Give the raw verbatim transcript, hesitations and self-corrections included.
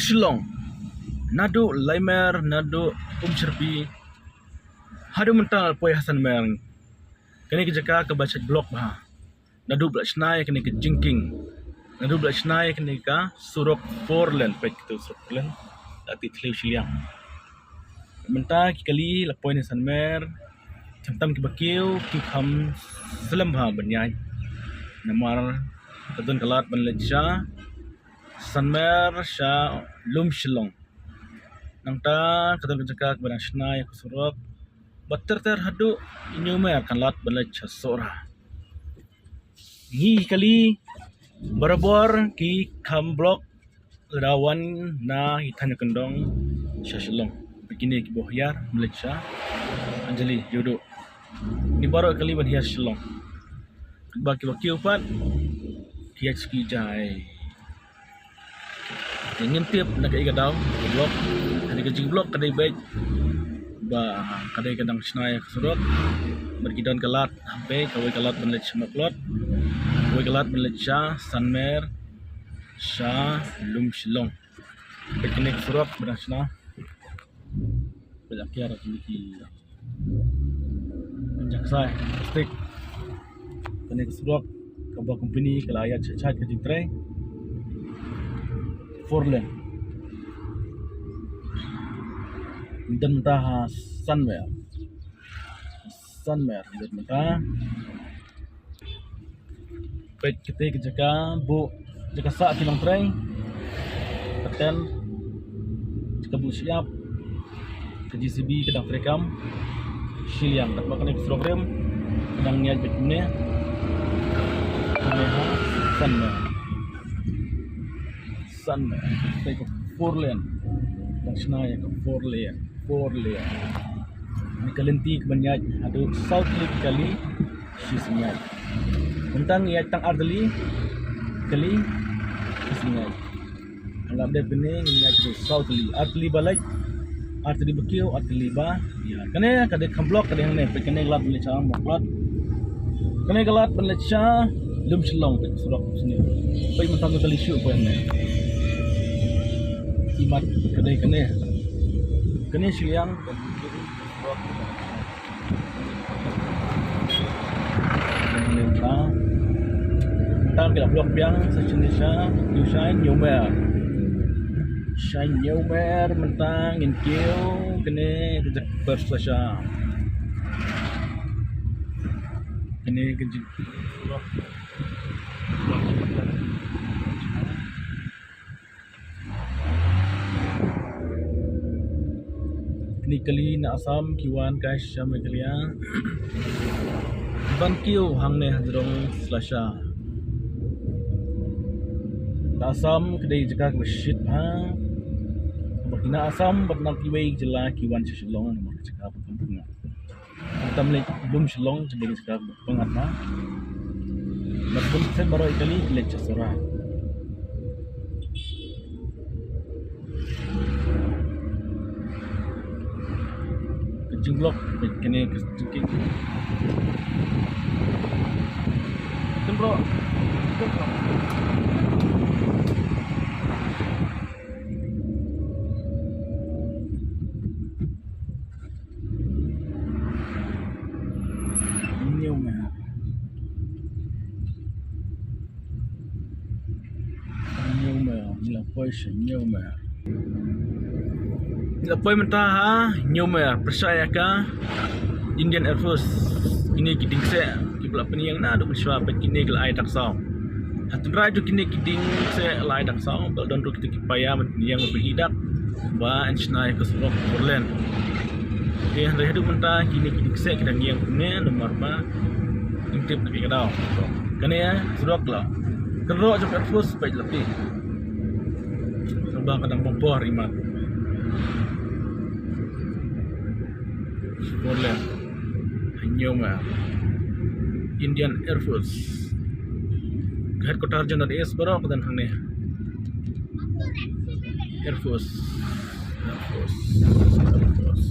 Shillong, naduh Laimer, naduh Umshyrpi, haduh mynta la poi ha Sanmer. Kane ka jaka kaba shait block bha. Naduh ba la shna ïa kane ka jingkieng, naduh ba la shna ïa kane ka surok four lane, peit kito surok four lane, la tih thliew shiliang. Mynta ki kali la poi na Sanmer, khamtam kiba kiew ki kham slem bha ban ïaid. Namar ka don ka lad ban leit sha Sanmer sha Lumshillong. Nangta ka don ka jaka kaba dang shna ïa ka surok ba ter ter haduh Hynñiewmer kan lad ban leit sha Sohra. Ngi kali barabor ki kham block lada wan na ki thaiñ kyndong sha Shillong. Ba kine kiba hiar ban leit sha Anjali, Ïewduh. Ngi baroh kali ban hiar Shillong. Ba kiba kiew pat ki ïaid ski jai. Te ngim tip na kaei ka daw ka block. Kane ka jingblock ka dei beit ba ka dei ka dang shna ïa ka surok. Bad ki don ka lad, hapdeng kawei ka lad ban leit sha Mawklod, kawei ka lad ban leit sha Sanmer, sha Lumshillong. Bad kane ka surok ba dang shna. Ba la kiar kine ki jaksai plastik. Kane ka surok kaba company ka la ïa chait chait ka jingtrei four lane. Don mynta ha Sanmer. Sanmer don mynta. Peit kata ka jaka buh, jaka sah ki nongtrei. Ka ten, jaka buh shyiap. Ka J C B ka dang trei kam shiliang. Katba kane ka surok rim ka dang ïaid beit kumne. Kumne ha Sanmer. Sanmer. Peit ka four lane. Dang shna ïa ka four lane. Four lane. Kane ka lynti kaban ïaid haduh saw tylli ki kali shi sngi ïaid. Mynta ngi ïaid tang ar tylli ki kali shi sngi ïaid. Nga la dep kane ngi ïaid haduh saw tylli, ar tylli ba leit, ar tylli ba kiew, ar tylli ba hiar. Kane ka dei kham block, ka dei hangne. Peit kane ka lad ban leit sha Mawklod. Kane ka lad ban leit sha Lumshillong, peit surok sini. Peit mynta ka kali shuh peit hangne. Imat ka dei kane. Kane shiliang. Mynta, mynta ki la block biang sa shisien sha, kiew sha Hynñiewmer. Sha Hynñiewmer mynta ngin kiew kane ka jaka first sha. Kane ka jaka. Kine ki kali na Assam ki wan kai sha Meghalaya. Ban kiew hangne hajrong slasha. Na Assam ka dei jaka kaba shit bha. Ba ki na Assam bad na kiwei ki jylla ki wan sha Shillong namar ka jaka ba kham bha. Tam leit Lumshillong, jaka ba pyngat na. Bad bun sien baroh ki kali ki leit sha Sohra. Ka jingblock, kane ka jingkieng. Tynroh. Tynroh. Hynñiewmer. Hynñiewmer, ngi la poi sha Hynñiewmer. Ngi la poi mynta ha Hynñiewmer, pyrshah ïa ka Indian Air Force. Kine ki dieng kseh kiba la pynïeng naduh mynshuwa, peit kine ki la ai dak saw. Ha tynrai jong kine ki dieng kseh la ai dak saw, ba la don ruh kita ki paia ban pynïeng ban pynïeng dak ba yn shna ïa ka surok four lane. Te hynrei haduh mynta kine ki dieng kseh ki dang ïeng kumne namar ba ngim tip na kaei ka daw. Kane surok la kynroh jong ka Air Force, peit la phi. Sngewbha ka dang bam por imat. Four lane. Hynñiewmer. Indian Air Force. Ka headquarter jong North East baroh ka don hangne. Air Force. Air Force. Air Force.